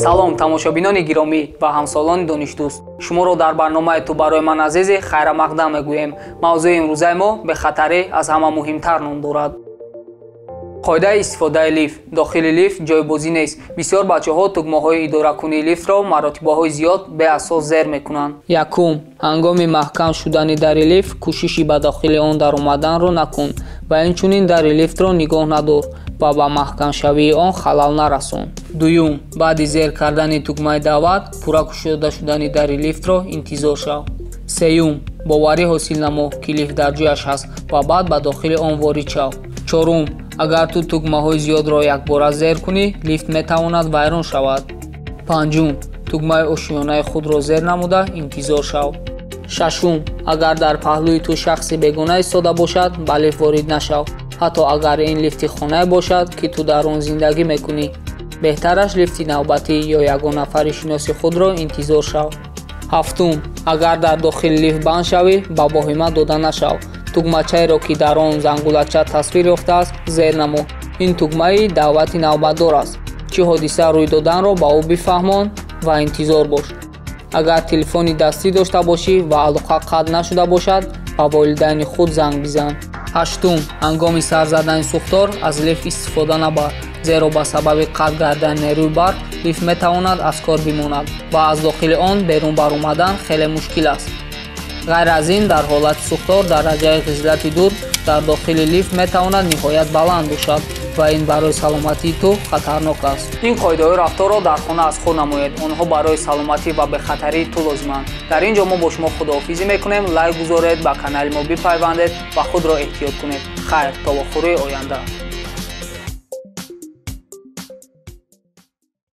Салом тамошобинони гиромӣ ва ҳамсолони донишдӯст. Шуморо дар барномаи «Ту барои ман азизӣ» хайрамақдам мегӯем. Мавзӯи имрӯзаи мо бехатарӣ аз ҳама муҳимтар ном дорад. Қоидаи истифодаи лифт. Дохили лифт ҷойбозӣ нест. Бисёр бачаҳо тугмаҳои идоракунии лифтро маротибаҳои зиёд беасос зер мекунанд. Якум, ҳангоми маҳкам шудани дари лифт кӯшиши ба дохили он даромаданро накун ва инчунин дари лифтро нигоҳ надор ва ба маҳкамшавии он халал нарасон. Дуюм, баъди зер кардани тугмаи даъват пурра кушода шудани дари лифтро интизор шав. Сеюм, боварӣ ҳосил намо, ки лифт дар ҷояш ҳаст ва баъд ба дохили он ворид шав. Чорум, агар ту тугмаҳои зиёдро якбора зер кунӣ, лифт метавонад вайрон шавад. Панҷум, тугмаи ошиёнаи худро зер намуда интизор шав. Шашум, агар дар паҳлӯи ту шахси бегона истода бошад, ба лифт ворид нашав, ҳатто агар ин лифти хонае бошад, ки ту дар он зиндагӣ мекунӣ. Беҳтараш лифти навбатӣ ё ягон нафари шиноси худро интизор шав. Ҳафтум, агар дар дохили лифт банд шавӣ, ба воҳима дода нашав. Тугмачаеро, ки дар он зангулача тасвир ёфтааст, зер намо. Ин тугмаи даъвати навбатдор аст. Чӣ ҳодиса рӯй доданро ба ӯ бифаҳмон ва интизор бош. Агар телефони дастӣ дошта бошӣ ва алоқа қатъ нашуда бошад, ба волидайни худ занг бизан. Ҳаштум, ҳангоми сар задани сӯхтор аз лифт истифода набар, зеро ба сабаби қатъ гардани нерӯи барқ лифт метавонад аз кор бимонад ва аз дохили он берун баромадан хеле мушкил аст. Ғайр аз ин, дар ҳолати сӯхтор дараҷаи ғизлати дуд дар дохили лифт метавонад ниҳоят баланд бошад ва ин барои саломатии ту хатарнок аст. Ин қоидаҳои рафторро дар хона аз худ намоед. Онҳо барои саломатӣ ва бехатарии ту лозиманд. Дар ин ҷо мо бо шумо худоҳофизӣ мекунем. Лайк гузоред, ба канали мо бипайвандед ва худро эҳтиёт кунед. Хайр, то вохӯрии оянда.